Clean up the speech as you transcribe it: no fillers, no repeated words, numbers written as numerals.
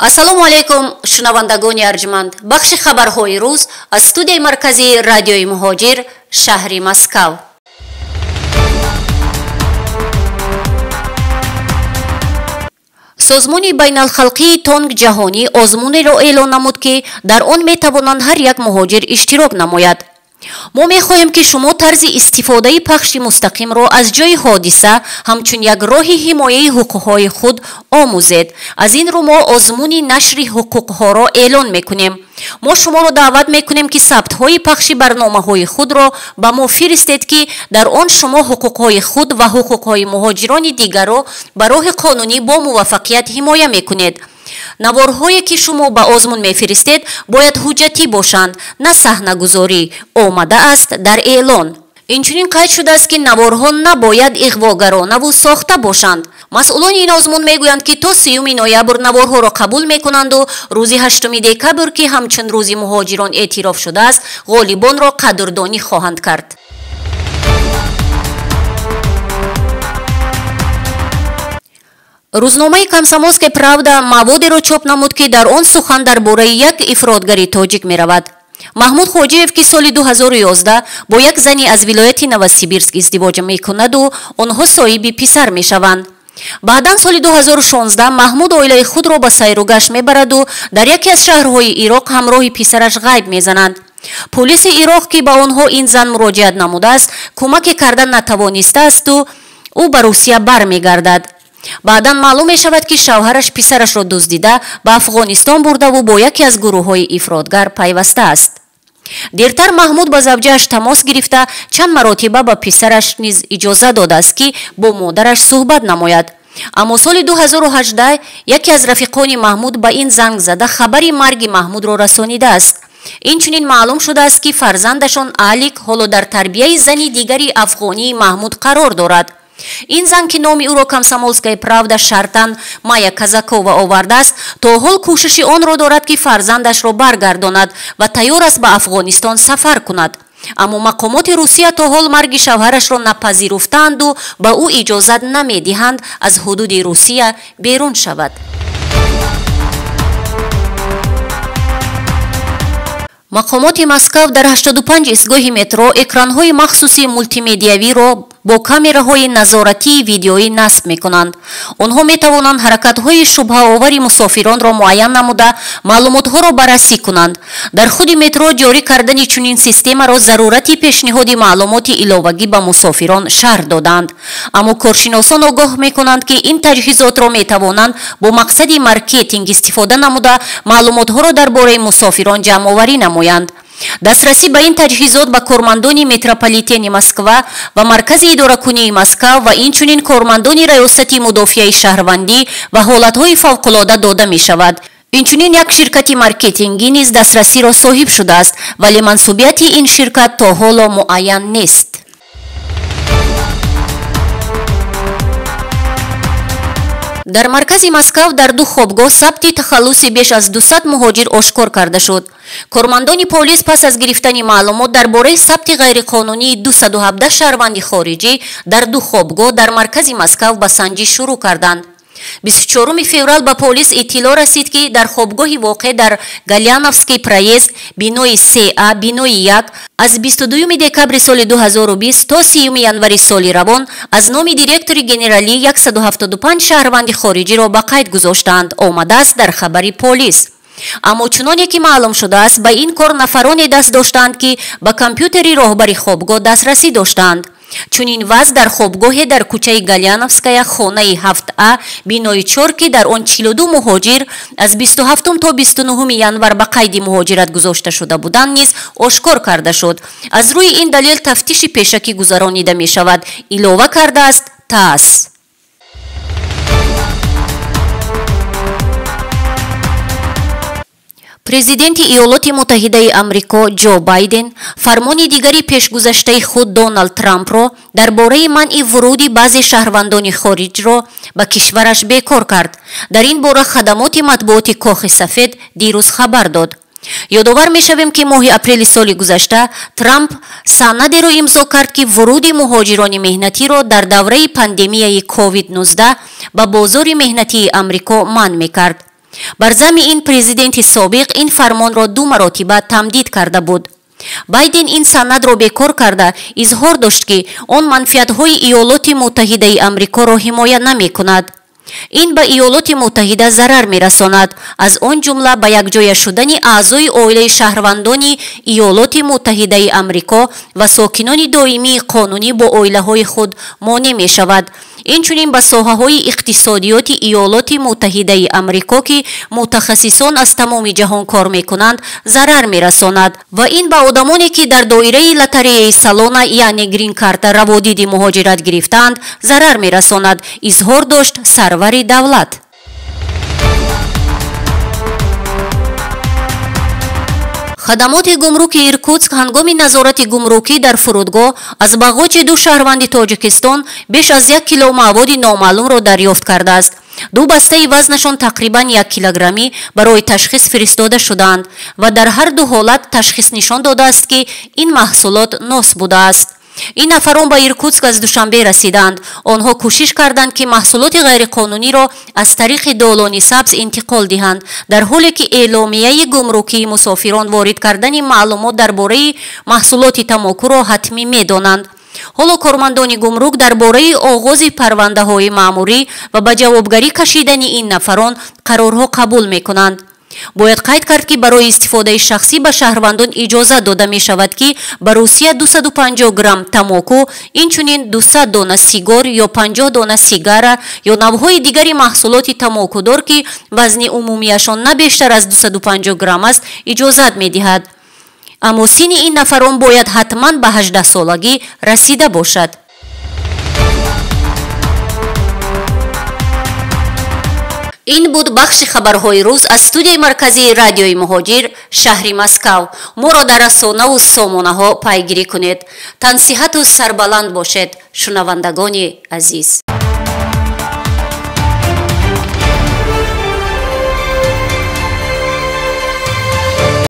Ассалому алайкум, шунавандагони арҷманд. Бахши хабарҳои рӯз аз студияи марказии радиои Муҳоҷир, шаҳри Москав. Созмони байналхалқии Тонг ҷаҳонӣ озмунеро эълон намуд, ки дар он метавонанд ҳар як муҳоҷир иштирок намояд. Мо мехоҳем, ки шумо тарзи истифодаи пахши мустақимро аз ҷои ҳодиса ҳамчун як роҳи ҳимояи ҳуқуқҳои худ омӯзед. Аз ин рӯ мо озмуни нашри ҳуқуқҳоро эълон мекунем. Мо шуморо даъват мекунем, ки сабтҳои пахши барномаҳои худро ба мо фиристед, ки дар он шумо ҳуқуқҳои худ ва ҳуқуқҳои муҳоҷирони дигарро ба роҳи қонунӣ бо муваффақият ҳимоя мекунед. Наворҳое, ки шумо ба озмун мефиристед, бояд ҳуҷҷатӣ бошанд, на саҳнагузорӣ, омадааст дар эълон. Инчунин қайд шудааст, ки наворҳо набояд иғвогаронаву сохта бошанд. Масъулони ин озмун мегӯянд, ки то 3 ноябр наворҳоро қабул мекунанду рӯзи 8 декабр, ки ҳамчун рӯзи муҳоҷирон эътироф шудааст, ғолибонро қадрдонӣ хоҳанд кард. Рӯзномаи «Комсомольская правда» маводеро чоп намуд, ки дар он сухан дар бораи як ифротгари тоҷик меравад. Маҳмуд Хоҷиев, ки соли 2011 бо як зани аз вилояти Новосибирск издивоҷ мекунаду онҳо соҳиби писар мешаванд. Баъдан соли 2016 Маҳмуд оилаи худро ба сайру гашт мебараду дар яке аз шаҳрҳои Ироқ ҳамроҳи писараш ғайб мезананд. Полиси Ироқ, ки ба онҳо ин зан муроҷиат намудааст, кӯмаке карда натавонистаасту ӯ ба Русия бармегардад. Баъдан маълум мешавад, ки шавҳараш писарашро дуздида ба Афғонистон бурдаву бо яке аз гурӯҳҳои ифротгар пайвастааст. Дертар Маҳмуд ба завҷааш тамос гирифта, чанд маротиба ба писараш низ иҷоза додааст, ки бо модараш суҳбат намояд. Аммо соли 2018 яке аз рафиқони Маҳмуд ба ин занг зада хабари марги Маҳмудро расонидааст. Инчунин маълум шудааст, ки фарзандашон Алик ҳоло дар тарбияи зани дигари афғонии Маҳмуд қарор дорад. Ин зан, ки номи ӯро «Комсомольская правда» шартан Майя Казакова овардааст, то ҳол кӯшиши онро дорад, ки фарзандашро баргардонад ва тайёр аст ба Афғонистон сафар кунад. Аммо мақомоти Русия то ҳол марги шавҳарашро напазируфтаанду ба ӯ иҷозат намедиҳанд аз ҳудуди Русия берун шавад. Мақомоти Москав дар 85 истгоҳи метро экранҳои махсуси мултимедиявиро бо камераҳои назоратии видеоӣ насб мекунанд. Онҳо метавонанд ҳаракатҳои шубҳаовари мусофиронро муайян намуда, маълумотҳоро баррасӣ кунанд. Дар худи метро ҷорӣ кардани чунин системаро зарурати пешниҳоди маълумоти иловагӣ ба мусофирон шарҳ доданд. Аммо коршиносон огоҳ мекунанд, ки ин таҷҳизотро метавонанд бо мақсади маркетинг истифода намуда, маълумотҳоро дар бораи мусофирон ҷамъоварӣ намоянд. Дастрасӣ ба ин таҷҳизот ба кормандони метрополитени Москва ва маркази идоракунии Москав ва инчунин кормандони раёсати мудофиаи шаҳрвандӣ ва ҳолатҳои фавқулода дода мешавад. Инчунин як ширкати маркетингӣ низ дастрасиро соҳиб шудааст, вале мансубияти ин ширкат то ҳоло муайян нест. Дар маркази Москав дар ду хобгоҳ сабти тахаллуси беш аз 200 муҳоҷир ошкор карда шуд. Кормандони полис пас аз гирифтани маълумот дар бораи сабти ғайриқонунии 217 шаҳрванди хориҷӣ дар ду хобгоҳ дар маркази Москав ба санҷиш шурӯъ карданд. 24 феврал ба полис иттилоъ расид, ки дар хобгоҳи воқеъ дар Галяновский проезд, бинои 3А, бинои 1, аз 22 декабри соли 2020 то 3 январи соли равон аз номи директори генералӣ 175 шаҳрванди хориҷиро ба қайд гузоштаанд, омадааст дар хабари полис. Аммо чуноне ки маълум шудааст, ба ин кор нафароне даст доштаанд, ки ба компютери роҳбари хобгоҳ дастрасӣ доштаанд. Чунин вазъ дар хобгоҳе дар кӯчаи Галяновская, хонаи 7А, бинои 4, ки дар он 42 муҳоҷир аз 27 то 29 январ ба қайди муҳоҷират гузошта шуда буданд, низ ошкор карда шуд. Аз рӯи ин далел тафтиши пешакӣ гузаронида мешавад, илова кардааст ТАСС. Президенти Иёлоти Муттаҳидаи Амрико Ҷо Байден фармони дигари пешгузаштаи худ Доналд Трампро дар бораи манъи вуруди баъзе шаҳрвандони хориҷро ба кишвараш бекор кард. Дар ин бора хадамоти матбуоти Кохи Сафед дирӯз хабар дод. Ёдовар мешавем, ки моҳи апрели соли гузашта Трамп санадеро имзо кард, ки вуруди муҳоҷирони меҳнатиро дар давраи пандемияи COVID-19 ба бозори меҳнатии Амрико манъ мекард. Бар замми ин, президенти собиқ ин фармонро ду маротиба тамдид карда буд. Байден ин санадро бекор карда, изҳор дошт, ки он манфиатҳои Иёлоти Муттаҳидаи Амрикоро ҳимоя намекунад. Ин ба Иёлоти Муттаҳида зарар мерасонад, аз он ҷумла ба якҷоя шудани аъзои оилаи шаҳрвандони Иёлоти Муттаҳидаи Амрико ва сокинони доимии қонунӣ бо оилаҳои худ монеъ мешавад. Инчунин ба соҳаҳои иқтисодиёти Иёлоти Муттаҳидаи Амрико, ки мутахассисон аз тамоми ҷаҳон кор мекунанд, зарар мерасонад ва ин ба одамоне, ки дар доираи лотареяи салона, яъне грин-карта, раводиди муҳоҷират гирифтаанд, зарар мерасонад, изҳор дошт сарвари давлат. Хадамоти гумруки Иркутск ҳангоми назорати гумрукӣ дар фурудгоҳ аз бағоҷи ду шаҳрванди Тоҷикистон беш аз 1 кило маводи номаълумро дарёфт кардааст. Ду бастаи вазнашон тақрибан 1 килограммӣ барои ташхис фиристода шудаанд ва дар ҳар ду ҳолат ташхис нишон додааст, ки ин маҳсулот нос будааст. Ин нафарон ба Иркутск аз Душанбе расиданд. Онҳо кӯшиш карданд, ки маҳсулоти ғайриқонуниро аз тариқи долони сабз интиқол диҳанд, дар ҳоле ки эъломияи гумрукии мусофирон ворид кардани маълумот дар бораи маҳсулоти тамокуро ҳатмӣ медонанд. Ҳоло кормандони гумрук дар бораи оғози парвандаҳои маъмурӣ ва ба ҷавобгарӣ кашидани ин нафарон қарорҳо қабул мекунанд. Бояд қайд кард, ки барои истифодаи шахсӣ ба шаҳрвандон иҷозат дода мешавад, ки ба Русия 250 грамм тамоку, инчунин 200 дона сигор ё 50 дона сигара ё навъҳои дигари маҳсулоти тамокудор, ки вазни умумияшон на бештар аз 250 грамм аст, иҷозат медиҳад. Аммо синни ин нафарон бояд ҳатман ба 18 солагӣ расида бошад. Ин буд бахши хабарҳои рӯз аз студияи марказии Радиои Муҳоҷир, шаҳри Москав. Моро дар расонаву сомонаҳо пайгирӣ кунед. Тансиҳату сарбаланд бошед, шунавандагони азиз.